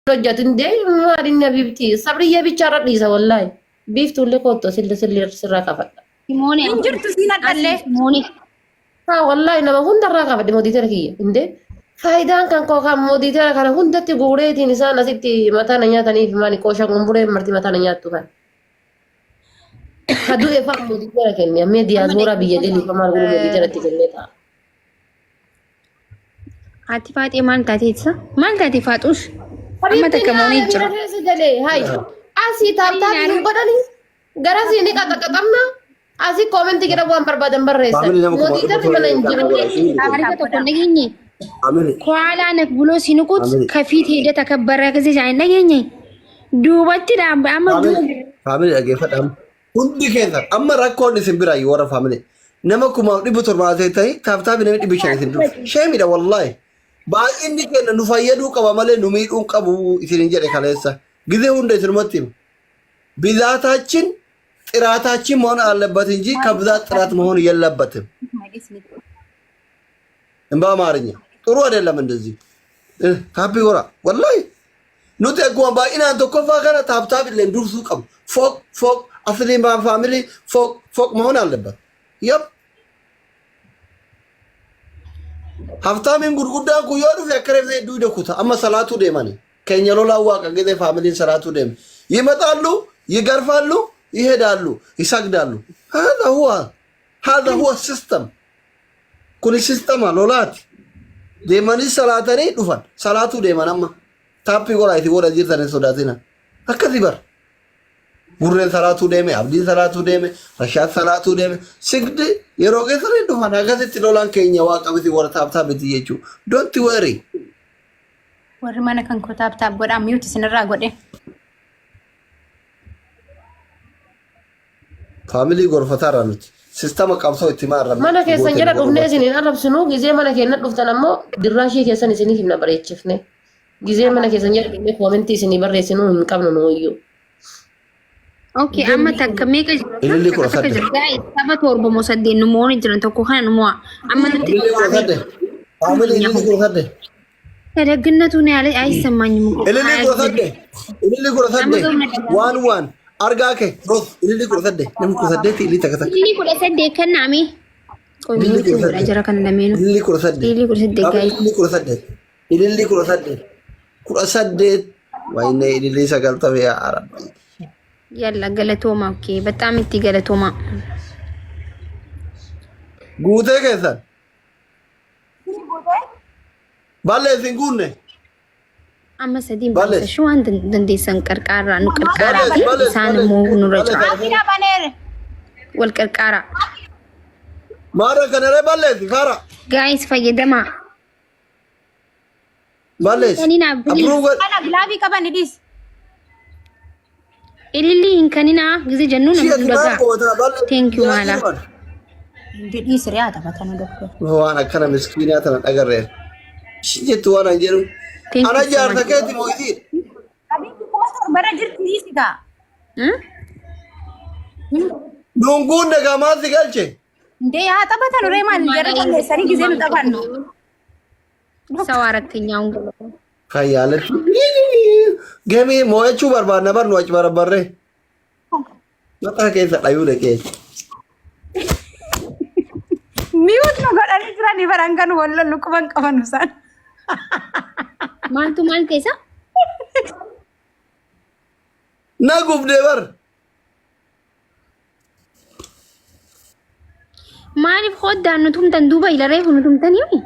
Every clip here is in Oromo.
Hojjatu indee maal inni habibti sabriyyee bichaarra dhiisa wallaahi. Biiftuullee koottu asillee sillee sirraa kafadha. Simoonee Hin jirtu siin hadhallee. Simoonee. Haa wallaahi nama hundarraa kafadhe moodiitara kiyya indee. Faayidaan kan koo kan moodiitara kana hundatti guureetiin isaan asitti mataa na nyaataniif maali qooshan qumbureen marti mataa na nyaattu kan. Ka du'e fa'a moodiitara kenne ammee diyaasbooraa biyya galii fa maal godhu moodiitara itti kennee ta'a. Haati faaxee maal taatee ibsa? Maal taatee faaxuus? Amma takka moonee jira. Keessa galee hay asii taaptaap hin godhani garasii ni qaxaqaxamna asii koomentii jedhan waan barbaadan barreessan. Faamilii nama kuma Moodiitarri mana hin jiru. Taarika tokko hin dhageenye. Amiri. ከኋላ ነክ ብሎ ሲንቁት አሜን። ከፊት ሄደ ተከበረ ጊዜ እንዳገኘ duubatti dhaabba amma duuba Faamilii dhaggeeffadha. Hundi keessan amma rakkoon isin biraa warra faamilii. Nama 1700 ta'e taaptaabii namni 500 isin dhufu. Sheemidha wallaahi. Baay'inni keenya nu fayyaduu qaba malee nu miidhuu hin qabu isinin jedhe kaleessa. Gizee hunda isinumatti hima. ብዛታችን ጥራታችን መሆን አለበት እንጂ ከብዛት ጥራት መሆን የለበትም። በአማርኛ ጥሩ አይደለም። እንደዚህ tap godhaa wallahi nuti akkuma baay'inaan tokkoffaa kana tap tap illee dursuu qabu. ፎቅ ፎቅ አስሊም family ፎቅ ፎቅ መሆን አለበት። Yep haftaamiin gurguddaan kun yoo dhufe akka reeffa hedduu kuta amma salaatuu deemani keenya lolaa waaqa ጊዜ family ን salaatuu deeme ይመጣሉ፣ ይገርፋሉ፣ ይሄዳሉ፣ ይሰግዳሉ። هذا هو هذا هو system kun system lolaati. Deemanii salaatanii dhufan salaatuu deeman amma tap godhaa itti godha jirtan hin sodaatina akkasi bar gurreen salaatuu deeme, abdiin salaatuu deeme, rashaad salaatuu deeme, sigdi yeroo keessatti dhufan akkasitti lolaan keenya waaqa miti warra tap tap miti jechuudha. Don't worry. Warri mana kan koo tap tap godhaa mute isinirraa godhe. Family gorfataarra nuti system qabsoo itti maarra. Mana keessan jala dhufnee isiniin arrabsinu gizee mana keenya dhuftan ammoo dirraashii keessan isinii himna bareechifne. Gizee mana keessan jala dhufnee koomentii isinii barreessinuu hin qabnu nuyyuu. Okay, amma takka meeqa jira? Ililli kudha Takka saddeet. jira. Guys, tapha torba moo saddeet nu mo'oon jiran tokko kana nu mo'a. Amma nutti Ililli 18. Family ililli 18. ደግነቱ ነው ያለ አይሰማኝም እኮ። Ililli 18. Ililli 18. Waan waan argaa kee roos ililli 18. Namni 18 ililli takka takka. Ililli 18 kennaame. Qoy Ililli mute kudha godha saddeet. jara kana lameenuu. Ililli 18. Ililli 18 guys. Ililli 18. Ililli 18. 18. Wayne ililli 90 yaa Rabbi. Yalla galatooma okay. በጣም itti galatooma. Guutee keessan. Balleessi hin guunne. Amma sadiin Balleessi. baasashu waan dandeessan qarqaarraa nu qarqaaraa fi Balleessi balleessi isaan immoo nurra balleessi. jira. Afiidha baneere. Wal qarqaaraa. Maara kanaree balleessi faara. Guys fayyadamaa. Balleessi. Kaninaa please. Approve godhi. Kana gilaafii qaban dhiis. Ililli hin kaninaa ጊዜ jennu Si'a namni maal dhagaa. gootaa balleessi. Thank you maala. Hindi dhiis riyaa taphatanu doktor. Waan akkana miskiinaa tana dhagarreen. Shi jettu waan an jedhu. Thank Ana you so jaarsa much. keeti moo isiin? Qabiinsi 7000 jirti dhiisi gaa. Hmm? Nuun guunne gaa maal si galche? Indee haa taphatanu ree maal jarri balleessanii gisee nu taphannu. ሰው አረከኛውን Fayyaaletti. Gamii mo'achuu barbaadna bar nu achi barbarree. Mataa keessa dhayuu dhaqee. Mute nu godhanii jiranii baraan kan wal lollu quban qaban isaan. maaltu maal keessa? Na gubdee bar. Maaliif hoddaan nu tumtan duuba ilaree nu tumtanii?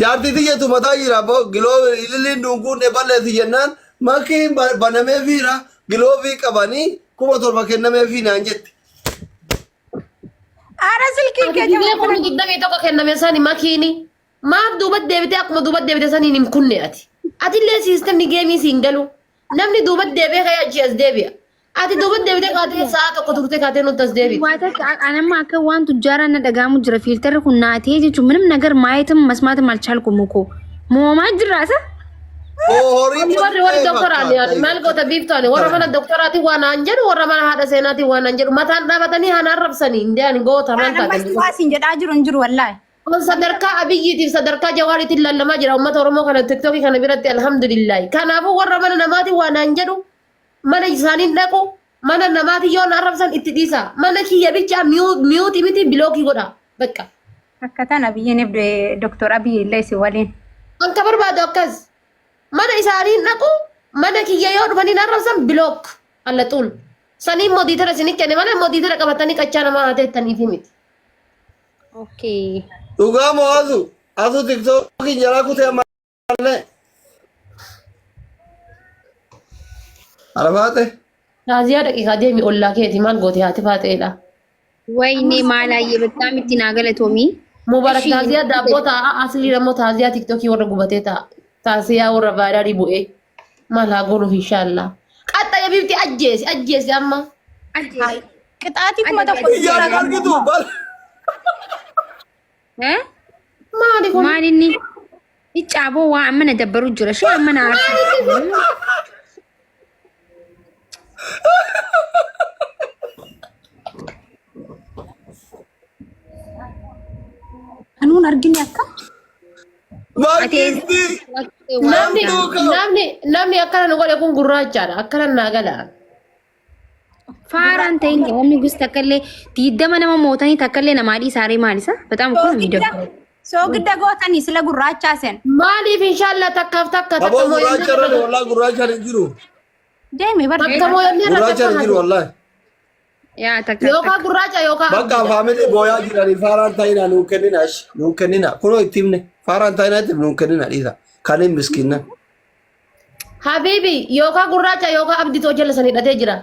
Jaartii tiyyatu mataa jira glove ililliin nuun guunne balleessi jennaan makiin banamee fiira glove qabanii 7000 kennamee fi naan jetti. Aara silkiin Ati keenya gizee 21000 kenname sani makiini. Maaf duuba deebitee akkuma duuba deebite saniin hin kunne ati. Atillee systemni game siin galu. Namni duuba deebi'ee ka'ee achii as deebi'a. Ati duuba deebitee kaatee sa'a tokko turte kaatee nutti as deebite. Waa takka anamma akka waan tujjaaraa na dhagaamu jira filterri kun naatee jechuun ምንም ነገር ማየትም መስማትም አልቻልኩም እኮ moomaa jirraasa. Horii Warri warri doktoraan maal goota biiftoani warra mana doktoraatiin waan aan jedhu warra mana haadha seenaatiin waan aan jedhu mataan dhaabatanii haan arrabsanii hin dee'ani goota maal Ammas taate. waa siin jedhaa jiru hin jiru wallaahi. On sadarkaa Abiyyiitiif sadarkaa Jawaariitiin laallamaa jira uummata Oromoo kana tiktookii kana biratti alhamdulillahi. Kanaafuu warra mana namaatiin waa naan jedhu mana isaaniin dhaqu mana namaatiin yoo na arrabsan itti dhiisa. Mana kiyya bichaa mute miti block godha. Bakka. Akka tana biyyiin Doktor Abiyyi illee isin waliin. An ka barbaadu akkas. Mana isaaniin dhaqu mana kiyya yoo dhufanii na arrabsan block allaxuun. Saniin moderator isinii kenne malee moderator qabatanii qachaa namaa haa teettaniifi miti. Okay. Dhugaa moo asu? Asu tiktookiin jalaa kutee ammallee. Arafaate. Taaziyaa dhaqiikaa deemi ollaa keeti maal goote haati faaxeedha. ወይኔ ማላዬ በጣም itti naa galatoomii. Mubarak Eshi taaziyaa daabboo taa'a aslii immoo taaziyaa tiktookii warra gubatee taa'a. Taaziyaa warra vaayiraalii bu'ee maal haa goonuuf inshaallah. Qaxxa bifti ajjeesi ajjeesi amma. Qixaatii 1000 Iyyaan hin argitu. Bal. Eh? Maali kun? Maal inni? Iccaaboo waa amma na dabbaru jira. Shee amma na aarsa. Anuun argine akka. Mangisti. Namni Namtuu ka'u. namni namni akkana nu godhe kun gurraachaadha. Akkana naa gala. Faaraan ta'in namni gosti takka illee 20 nama mootanii takka illee namaa dhiisaaree maalisa? በጣም እኮ ነው የሚደብረው። Soogidda gootanii sila gurraachaa sen. Maaliif inshaallah takkaaf takka takka Aboo gurraacha irra wallaahi gurraacha hin jiru. Deemi bar. Takka mooyannee irra Gurraacha hin takka jiru wallaahi. Yaa takka yookaan takka. gurraacha yookaan Bakka abdiidha. family booyaa jiranii faaraan ta'inaa nuu kennina ashi nuu kennina kunoo itti himne faaraan ta'inaa itti nuu kennina dhiisa kaniin miskiinna. Habiibi yookaan gurraacha yookaan abdiitu jala sanii hidhatee jira.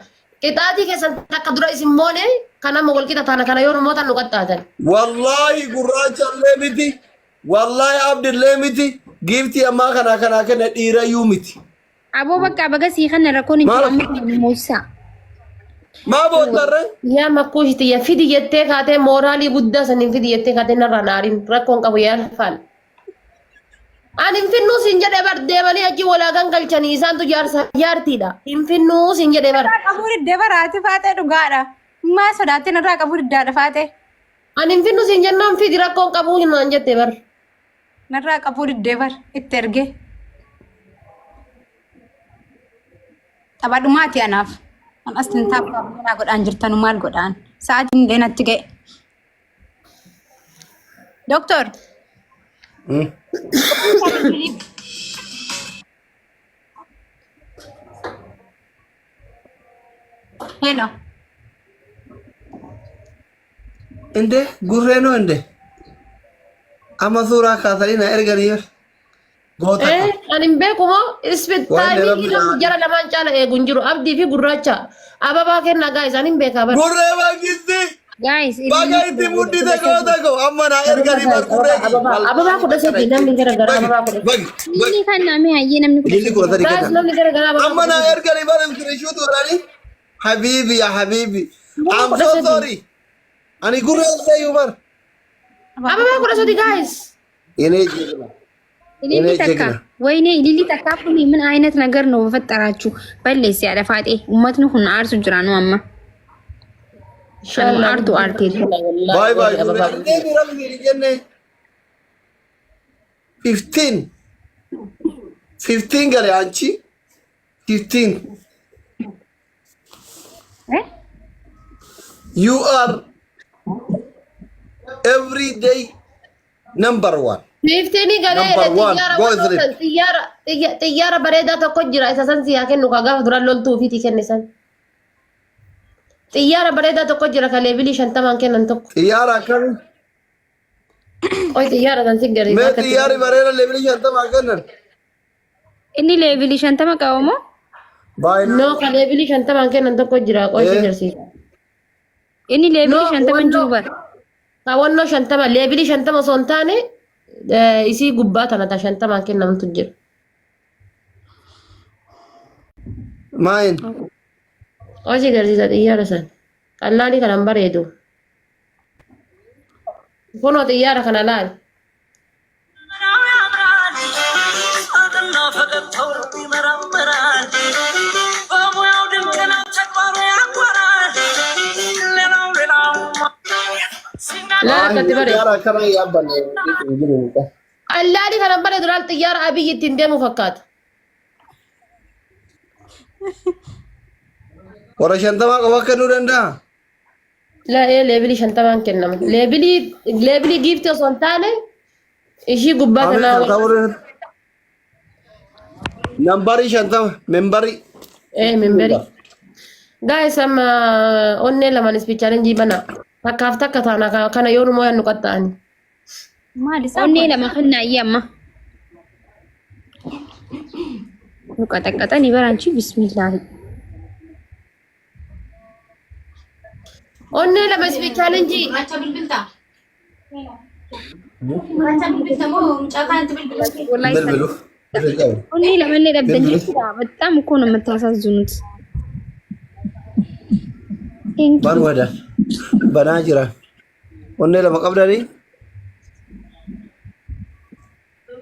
Qixaatii keessan takka dura isin moone kan amma wal qixa taana kana yoo mootan nu qaxxaatan. Wallaahi gurraacha illee miti wallaahi abdi illee miti giiftii ammaa kanaa kanaa kenna dhiirayyuu miti. Aboo bakka baga sii kana rakkoon hin jiru Maal amma moosisaa. maa boottarre? Yaa makkuushti yaa fidi jettee kaatee mooraalii guddaa saniin fidi jettee kaatee narraa naariin rakkoon qabu yaa alfaan. Ani hin finnuu siin jedhee bar deemanii achi walaa gangalchanii isaantu jaarsa jaartiidha. Hin finnuu siin jedhee bar. Narraa qabuu diddee baraati faatee dhugaadha. Maa sodaattee narraa qabuu diddaadha faatee. Ani hin finnu siin jennaan fidi rakkoon qabuu himaan jette bar. Narraa qabuu diddee bar itti ergee. Taphadhumaati anaaf. An as hin taaphaa godhaan jirtanu maal godhaan? Sa'aatiin illee natti ga'e. Doktor. Hello. Inde gurreenoo inde amma suuraa kaasanii na erganii bar goota Eh, ani hin beeku moo Waan ispitaayimii rabbi jara lamaan caala eegu hin jiru. Abdii fi gurraacha. Ababaa kennaa gaa isaan hin beekaa bar. Gurree mangisti Guys, baga itti muddite goota ko amma na erganii bar gurree Ababaa ababaa 13 namni gara garaa ababaa 13. Bagi bagi Inni kan namni hayyee namni kudha ililli kudha sadii. sadii Guys kenna. namni gara garaa ababaa Amma kudha na sadii. erganii bar screenshot godhanii habibi ya habibi Ababaa I'm kudha so sadii. sorry ani gurree illee bar Ababaa 13 guys. የኔ ጀግና የኔ Ililli takka ጀግና ወይኔ ililli takka kun ምን አይነት ነገር ነው በፈጠራችሁ? balleessi yaada faaxee uummatni kun aarsu jira nu amma. Inshallah. Aartu aartee. Wallahi Bye bye. ababaa. Inni rabbi jenne 15 15 gale አንቺ 15 Eh? You are every day number one. 15 galee Number one. xiyyaara Go sleep. xiyyaara xiyyaara bareedaa tokko jira isa san siyaa kennu ka gaafa duraan loltuu ofiitii kenne san. Xiyyaara bareedaa tokko jira ka level 50n kennan tokko. xiyyaara akkami? Qoy xiyyaara san si Mee garsiisa. xiyyaarri bareeda level 50 kennan. Inni level 50 qaba moo? Baay'ee. No ka level 50n kennan tokko jira qoy si Eh. garsiisa. Inni level No, 50 wannoo jiru bara. Kaawwannoo 50 level 50 osoo hin taane isii gubbaa tana ta 50n kennamtu jira. Maayin. Qoy si garsiisa xiyyaara san. Qallaalii kanan bareedu. Kunoo xiyyaara kana laal. ሳቅና ፈገግታው ይመረምራል። በሙያው ድንቅ ነው፣ ተግባሩ ያኮራል። ሌላው ሌላው Laal akkatti bare. Xiyyaara akkana yaabbanne hin jiru. Qallaali kanan bare duraan xiyyaara Abiyyi ittiin deemu fakkaata. Warra 50 qofa kennuu danda'a. Laa ee leebilii 50n kennama. Leebilii giiftii osoo hin taane ishii gubbaa Amir kanaa kan ta'uu Nambarii 50 membarii. ee memberii. Gaayis amma onnee lamaan ispiichaalenjii bana. Takkaaf takka taana kana yoo nu mooyan nu qaxxa'ani. Maal isaa Onnee kun? lama kan ayyee amma. Nu qaxaqqaxanii baraanchi bismillaahi. Onnee lama speed challenge. Gurraacha bilbiltaa? Gurraacha bilbilta moo mucaa kanatti bilbilta? Wallahi Bilbilu. Bilbilu qabu. onnee lamallee dhabdan Bilbilu. jechuudha. በጣም እኮ ነው የምታሳዝኑት። Thank you. Ban wadan. Banaa jira. Onnee lama qabdanii?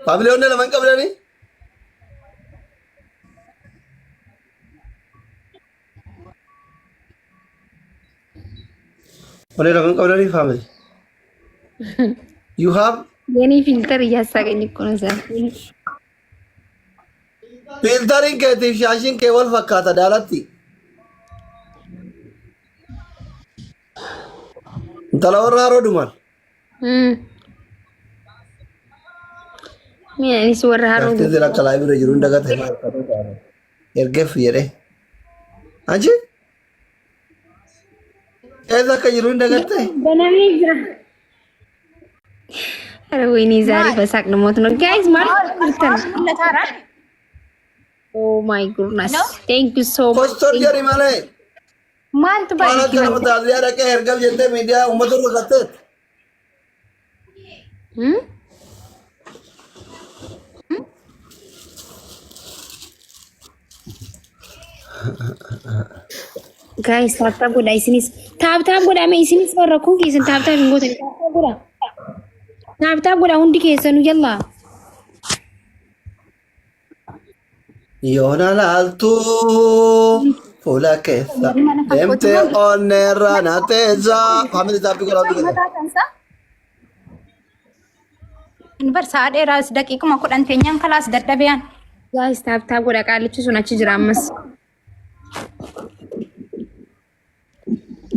Faamilee onnee lama hin qabdanii? Onnee lama hin qabdanii faamilii? You have የኔ ፊልተር እያሳቀኝ እኮ ነው ዛሬ። Fiiltariin keetiif shaashiin kee wal fakkaata daalatti. Intala warra haroo dumal. ምን እኔስ warra haroo Jaartiin sila akka laayii bira jiru hin dagate. Ergeef jedhee. Anchi? Eessa akka jiru hin dagatte? banamee jira. ኧረ ወይኔ ዛሬ በሳቅ ልሞት ነው ጋይዝ። ማለት ይርተን Mul'ataara. ኦ ማይ ጉድነስ ቴንክ ዩ ሶ ማች Kostor jedhi malee. Maaltu Waan baay'ee akka nama taasisaa dhaqee ergam jettee miidiyaa uummata irra katteet. Guys tap tap godhaa isinis tap tap godhaa mee isinis warra kun keessan tap tap hin gootan tap tap godhaa tap tap godhaa hundi keessanuu yallaa Yoona laaltuu fuula keessa deemtee onneerra na teessa. Faamilii taappii godhaa godhaa. Bar sa'a dheeraas daqiiquma 10 teenyaan kalaas dadhabeen. Guys tap tap godhaa qaalichi sun achi jira ammas.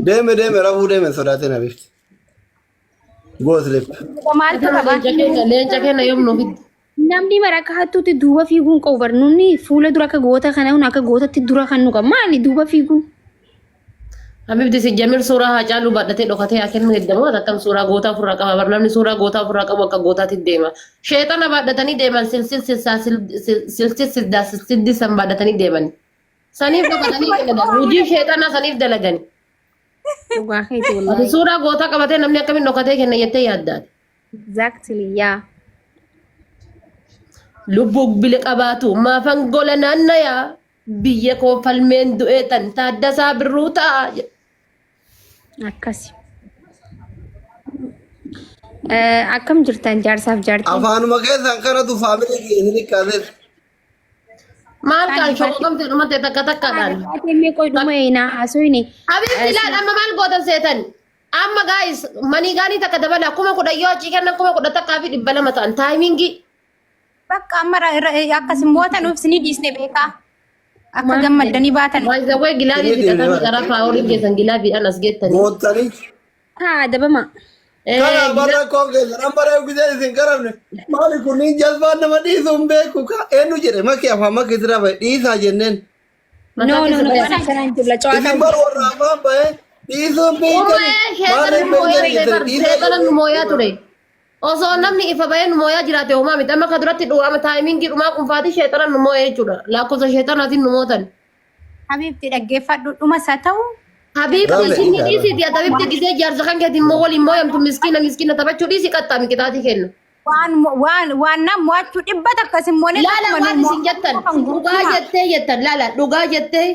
Deeme deeme rafuu deeme sodaateen habiibti. Go sleep. Maaltu qaba? Leenca keenya yoom nuuf fiddi? Namni mara akka hattuutti duuba fiiguun qabu bar namni fuula dura akka goota kana hun akka gootatti dura kan nu qabu maali duuba fiiguun. Habibti si Jamil suuraa Haacaaluu baadhatee dhokatee haa kennu heddamoo akkam suuraa gootaa ofirraa qaba bar namni suuraa gootaa ofirraa qabu akka gootaatti deema. Sheexana baadhatanii deeman silsil silsaa silsil sildaa silsiddi san baadhatanii deeman. Saniif dhokatanii kennan hojii sheexanaa saniif dalagani. Dhugaa keeti Ati wallahi. suuraa gootaa qabatee namni akkamiin dhokatee kenna jettee yaaddaati. Exactly yaa. Lubbuu bile qabaatu maafan gola naannayaa biyya koo falmeen du'ee tan Taaddasaa Birruu ta'a. Akkasi. Akkam jirtan jaarsaaf jaartiin? Afaanuma keessan kanatu faamilii keessanii kaasee. Maal kaan shoqoqamte dhumate takka takkaadhaan. Mee qoy dhuma eenaa haasofne. Habibti laal amma maal gootan seetan? Amma guys manii gaanii takka dabala 10,000 yoo achii kennan 11,200 ta'an timingii. Bakka amma akkas immoo nuuf isinii dhiisne beekaa. Akka gammaddanii baatan. Waayizawwee gilaabii fixatanii karaa paawuriin keessan gilaabiidhaan as geettanii. Goottanii. Haa adabama. Kana barra koo keessan amma reefu giseen isin qaramne maali kunniin jazbaan nama dhiisuu hin beeku ka eenyu jedhe makii afaan makii sirraa bahe dhiisaa jenneen. No no no akkanaan jibla Isin cawaataan. bar warra afaan bahe dhiisuu hin beektani. Maal hin beektani jettanii dhiisaa Seexana nu mooyaa ture. Osoo namni ifa bahee nu mooyaa jiraate homaa miti. Amma ka duratti dhuama timingii dhumaa qunfaati sheexana nu moo'ee jechuudha. Lakkoofsa sheexanaatiin nu mootan. Habiibti dhaggeeffadhu dhuma isaa ta'u Habiibti Raame, isin dhiisaa, dhiisiiti. Ati habiibti gisee jaarsa kan keetiin immoo waliin mooyamtu miskiina miskiina taphachuu dhiisi qaxxaami qixaatii kenna. waan waan waan nam mo'achuu dhibba takkas immoo Laala waan isin jettan dhugaa jettee jettan laala dhugaa jettee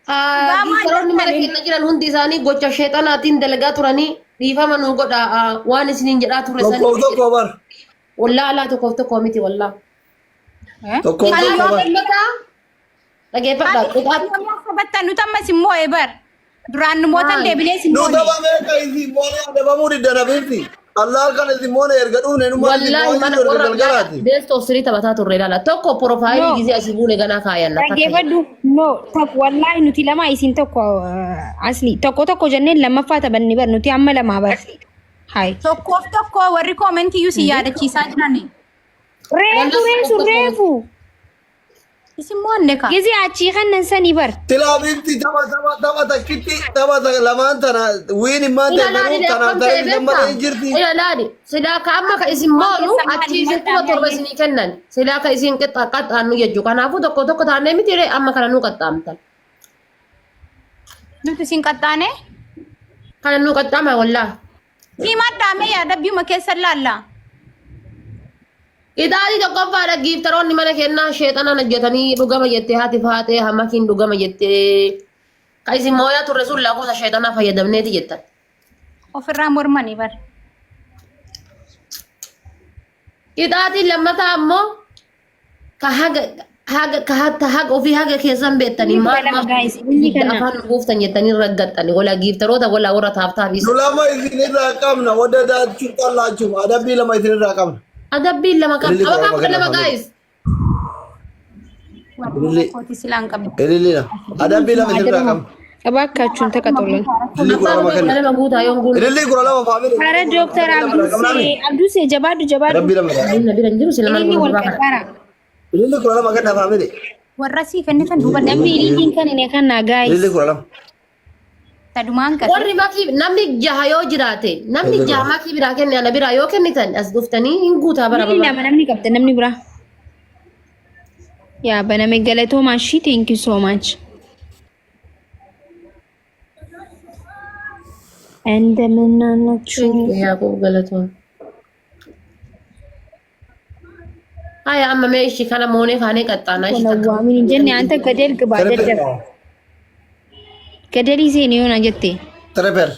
maal giiftaroonni mana jettani? keenya jiran hundi isaanii gocha sheexanaatiin dalagaa turanii dhiifama nuu godha waan isiniin jedhaa ture Tokkoof tokko bar. Wallaa alaa tokkoof tokko miti wallaa. Tokkoof tokko bar. Dhageeffadhaa qixaat Sabattan nuti ammas immoo bar. Duraan nu mootan deebinee isin Nu moone. tapha meeqa isin moonee adabamuu diddan habiibti. Allah kan isin moone erga dhufne numaan isin Wallaahi mo'aa mana jirtu erga warra galgalaati. best of three taphataa turre ilaala. Tokko profaayilii No. gisee asii buune ganaa kaayanna. Takka. Dhaggeeffadhu. No, tokko wallaahi nuti lama isin tokko asli tokko tokko jenneen lammaffaa taphanne bar nuti amma lamaa bar. Hai. Tokkoof tokko warri koomentii iyyuu si yaadachiisaa jirani. Reefu reefu reefu. Isin mo'anne kaa. Gizee achii kannan sanii bar. Tilaa bifti tapha tapha tapha takkitti tapha lamaan tana wiin immaan Ilaali ta'e tanaaf akkam ta'e ta'e beektaa? malee hin jirti. Ilaali silaa ka amma ka isin moonu achi isin 7,000 isinii kennan. Silaa ka isin qaxxaannu jechuu. Kanaafuu tokko tokko taanee miti ree amma kana nuu qaxxaamtan. Nuti isin qaxxaane. Kana nuu qaxxaama wallaa. Himadhaa mee yaada biyyuma keessa laalla. Qixaaxii tokkoffaadha giiftaroonni mana kennaa sheexanaan hojjetanii dhugama jettee haati faatee hamakiin dhugama jettee ka isin mooyaa turre sun lakkoofsa sheexanaa fayyadamneeti jettan. Ofirraa mormanii bar. Qixaaxiin lammataa ammoo ka haga haga ka hatta haga ofii haga keessan beektanii Inni maal lama maal guys, inni kana. afaan nu buuftan jettanii raggaxxani wala giiftaroota wala warra taaftaaf Nu isa. lama isinirraa qabna wadda daachuu xallaachuu adabbii lama isinirraa qabna. Adabbiin lama qaba. Ililli Ababaa kudha 12 lama guys. Ililli Kooti silaan qabdi. ililli lama adabbii lama isinirraa qabna. Abaakkachuun takka tolan. Ililli kudha Abbaan lama kudha kenna. lama guutaa yoon guutuu. Ililli 12 faamilii. Hara Dooktar Abdusee Abdusee jabaadhu jabaadhu. Adabbii lama irraa. Inni bira hin jiru sila maal Ililli godhu wal duraa kana. qarqara. Ililli 12 kenna faamilii. Warra sii kennitan duuba Namni ililliin kan hin kanna guys. Ililli 12. Tadumaan gate. Warri makii namni jaha yoo jiraate namni jaha makii biraa kenne ana biraa yoo kennitan as dhuftanii hin guutaa bara Ililli bara. lama namni qabda namni biraa. Yaa baname galatoomaa ishii thank you so much. እንደምናናችሁ Yaaqub galatoon. Haya amma mee ishii kana moonee kaanee qaxxaanaa ishii takka. Waamin hin jenne anta gadeel gibaa Triple. jajjaba. Gadeelii seeni yoona jette. Triple.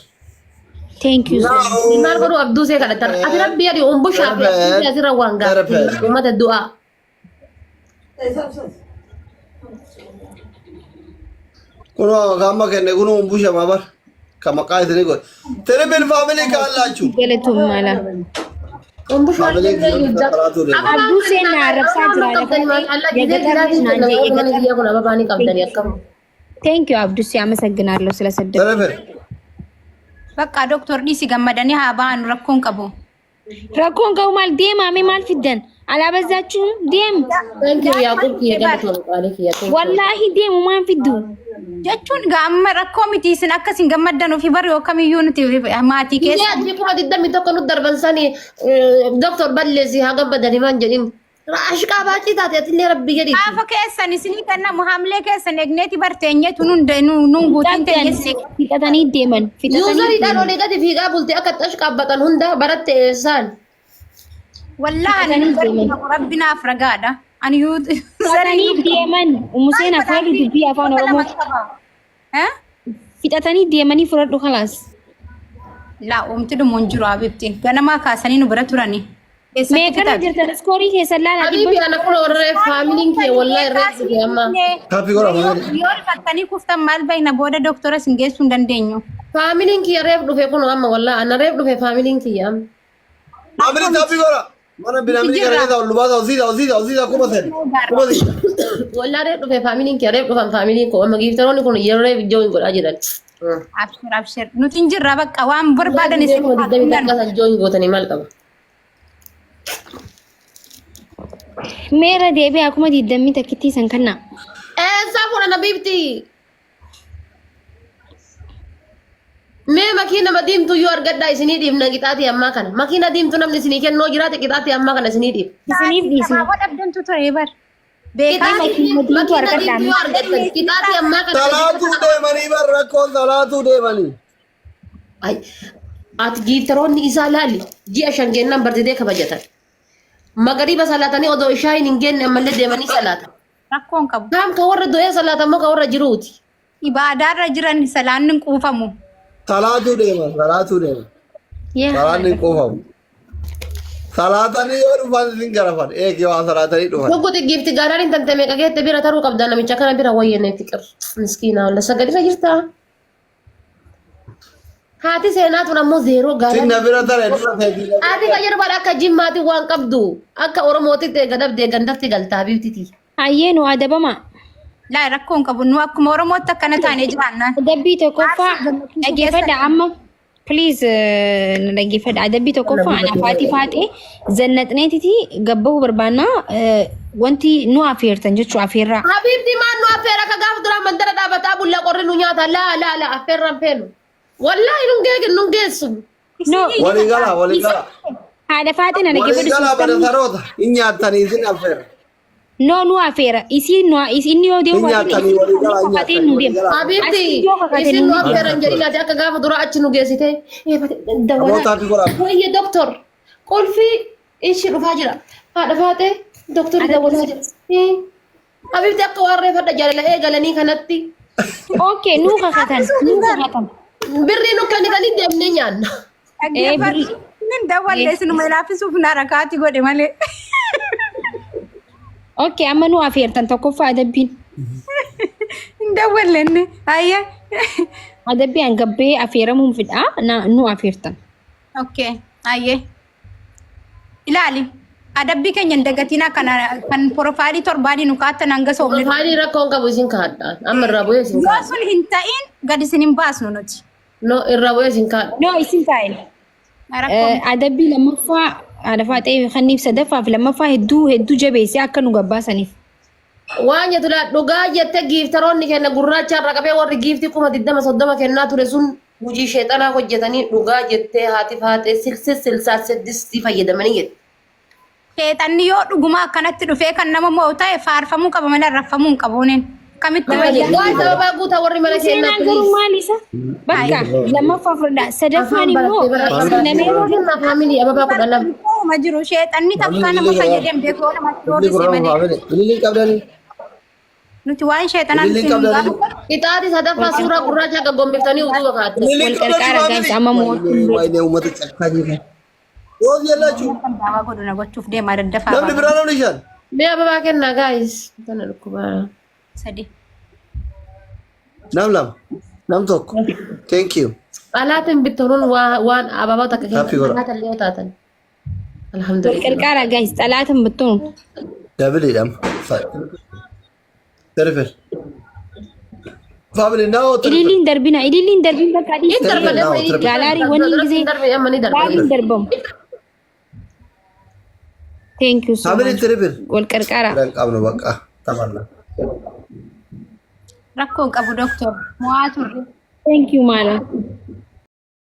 Thank you so much. Maal godhu abduu see kadhatan. Ati rabbi jedhi umbushaa fi abduu asirra waan gaafate Triple. uummata du'aa. Kunoo amma kenne kunoo umbusha bar. Ka maqaa isinii godhe. Triple faamilii kaallaachu. Galatoomaa laa. Umbushaa Faamilii kiyyoota karaatu deema. Abduu seen na arrabsaa jira kun ababaa ni qabdanii akkam. Thank you Abdusee አመሰግናለሁ ስለሰደብኩ። Triple. Bakka doktor dhiisi gammadanii haa ba'an rakkoon qabu. Rakkoon qabu maal deemaa mee maal fiddan alaabazzaachuun deem Thank you Yaaqub kiyya galatoon qaalii kiyya. Thank you. wallaahi deemu maan fiddu Jechuun gaa amma rakkoo miti isin akka isin gammaddan ofii bari kamiyyuu nuti maatii Biyya keessa. ati 21,000 nu darban sani doktor balleessi haa gammadanii maan jedhin. Ashqaa baacii taate atillee rabbi jedhi. Gaafa keessan isinii kennamu hamlee keessan eegneeti barteenyeetu nun nun guutiin Fixatan teenye fixatanii deeman fixatanii Yuuzariidhaan deeman olii gadi fiigaa bulte akka itti ashqaabbatan hunda baratte eessaan. Wallaahi ani rabbi naaf ragaadha. Ani yuu Fixatanii deeman Umuseen afaan dubbii afaan Oromoo fixatanii deemanii fudhadhu kalaas. Laa oomti dhumu hin jiru abibti. Ganamaa kaasanii nu bira turani. Keessatti Meeqarra fitan. jirtan iskoorii keessan laala Habiibi ana kun warra faamiliin kee wallahi irra dhufe amma. Taappii godhaa faamilii. Yoo rifattanii kuftan maal beekna booda doktora isin geessuu hin dandeenyu. Faamiliin kiyya reef dhufe kun amma wallahi ana reef dhufe faamiliin kiyya amma. Faamilii taappii godhaa. Mana binaamini gara keessa ol lubaasa hosiisa hosiisa hosiisa kuma sadi. 3,000. Wallahi reef dhufe faamiliin kiyya reef dhufan faamiliin koo amma giiftaroonni kun yeroo reef ijoo hin godhaa jiran. Abshir abshir. Nuti hin jirra bakka waan barbaadan isin Kuma haa digdamii kennan. takka san ijoo hin gootanii maal qaba? Meera deebi'aa 21,000 san kannaa. Eessaa fuudhan habiibti? Mee makiina diimtuu yoo argadhaa isinii dhiifna qixaatii ammaa kana. Makiina diimtuu namni isinii kennoo jiraate qixaatii ammaa kana isinii dhiifna. Isiniif dhiisna. Abaaboo dhabdantu ture bar. Beekaa Makiina diimtuu Makiina argadhaa. diimtuu yoo argattan qixaatii ammaa kana. Salaatuu deemanii bar rakkoon salaatuu deemanii. Ay, ati giiftaroonni isaa laali ji'a 5 gennaan bartidee kabajatan. Magariiba salaatanii odoo ishaayin hin genne ammallee deemanii salaatan. Rakkoon qabu. Kaam ka warra du'ee salaatan moo ka warra jiruuti? Ibaadaarra jiran salaanni hin quufamu. Salaatuu deeman salaatuu deeman. Yaa Salaanni hin quufamu. Salaatanii yoo dhufan isin garafan. Eegi waan salaatanii dhufan. Tokko giifti gaaraan hin tante meeqa geette bira taruu qabda namicha kana bira wayyane fiqir. Miskiina walla sagalirra jirtaa? Haati seenaa tun ammoo zeeroo Sinna gaalaa. bira tare dura ta'e. Haati fayyadu bara akka jimmaati waan qabdu akka oromootitti eega dhabdee gandatti galtaa habiibtiti. Hayyee nu adabama. Laa rakkoo hin qabu. Nu akkuma Oromootti akkana taanee jiraanna. Adabbii tokkoffaa Aarsaa gammachiisuu dhaggeeffadha keessatti. amma. Please na dhaggeeffadha. Adabbii tokkoffaa ana faatii faaxee zannatneetiti gabbahuu barbaannaa wanti nu afeertan jechuu afeerraa. Habiibti maan nu affeera akka gaafa duraa mandara dhaabataa bullaa qorri nu nyaata laa laa laa affeerraan feenu. Wallaahi nun geegin nun geessu. No Walii gala walii gala. haadha faaxee na Walii dhaggeeffadhu gala siistamni. badataroota. Hin nyaatanii isin affeera. No nu afeera. Isiin nu inni yoo deemu Hin baate nyaatanii walii gala hin kakatee nyaatanii nu walii deema. gala. Habiibti Asiin yoo kakate isin nu nu affeeran jedhin ati akka gaafa duraa achi nu geessite. Dawalaa. Namoota fi godhaa. Wayye doktor qulfii ishii dhufaa jira. Haadha faaxee doktorri dawalaa jira. Habiibti akka waan reeffadha jaalala eegalanii kanatti. Okay nu kakatan nu kakatan. Birrii nu kennitanii deemnee nyaanna. Dhaggeeffadhu. Inni dawwalle isinuma ilaaffisuuf na rakaati godhe malee. Okay amma nu afeertan tokkoffaa adabbiin. Hin dawwalle inni. Hayyee. Adabbii an gabbee afeeramuun fidhaa na nu afeertan. Okay. Hayyee. Ilaali. Adabbii keenya hin dagatinaa kana kan porofaayilii torbaanii nu kaattan hanga soomne. Profaayilii rakkoon qabu isin kaadha. Amma irraa bu'ee isin Yoo kaadha. sun hin ta'in gad isin hin baasnu nuti. No irraa bu'ee isin kaadha. No isin taa'in. Rakkoon Adabbii lammaffaa haadha faaxee kanniif sadaffaa fi lammaffaa hedduu hedduu jabeessee akka nu gabbaasaniif. Waan jettu laa dhugaa jette giiftaroonni kenna gurraacha irra qabee warri giiftii 20,030 kennaa ture sun hojii sheexanaa hojjetanii dhugaa jettee haati faaxee silsi silsaa siddistii fayyadamanii jette. Sheexanni yoo dhuguma akkanatti dhufee kan nama mo'u ta'e faarfamuu qaba malee arrabfamuu hin qabuuniin. Kamitti wayya? Waan sababaa guutaa warri mana kennaa Seenaan garuu please. maal isa? Bakka lammaffaa fudhadha. Sadaffaan Afaan immoo barattee bara namee kennaa faamilii ababaa 12. Ooma jiru sheexanni takkaa nama fayyadee hin beeku yoo namatti Ililli roorrise gurra malee. faamili. Ililli qabdanii. Nuti waan sheexanaa Ililli nuti hin qabdanii. gaafa. Ixaati sadaffaa suuraa gurraacha gaggombiftaanii utuu kaa'atte. Ililli wal qabdanii qarqaara gaayis faamili. amma mootummaa. Waayee uummata cakkaa jiran. Yoo yellachu. Kan daawaa godhu na gochuuf deemaa daddafaa Namni ba'a. biraa namni shan. Mee ababaa kennaa gaayis. Tana dhukkubaa. Sadi. Nam lama. Nam tokko. Thank you. Alaatiin bittonuun waan ababaa takka Taappii kennan godha. alaata illee yoo taatan. Wal Alhamdulillah. qarqaara gaayis xalaatan bittoonu. Dabiliidha. Triple. Family now triple. Ililliin darbina ililliin darbin bakka Hin dhiisi. darban Now amma triple. Gaalaarii wanni gisee Hin darban amma ni darban. gaariin darbamu. Thank you so Family much. triple. Wal qarqaara. Biraan qabnu bakka taphanna. Rakkoo hin qabu doktor. Mo'aa turre. Thank you maala.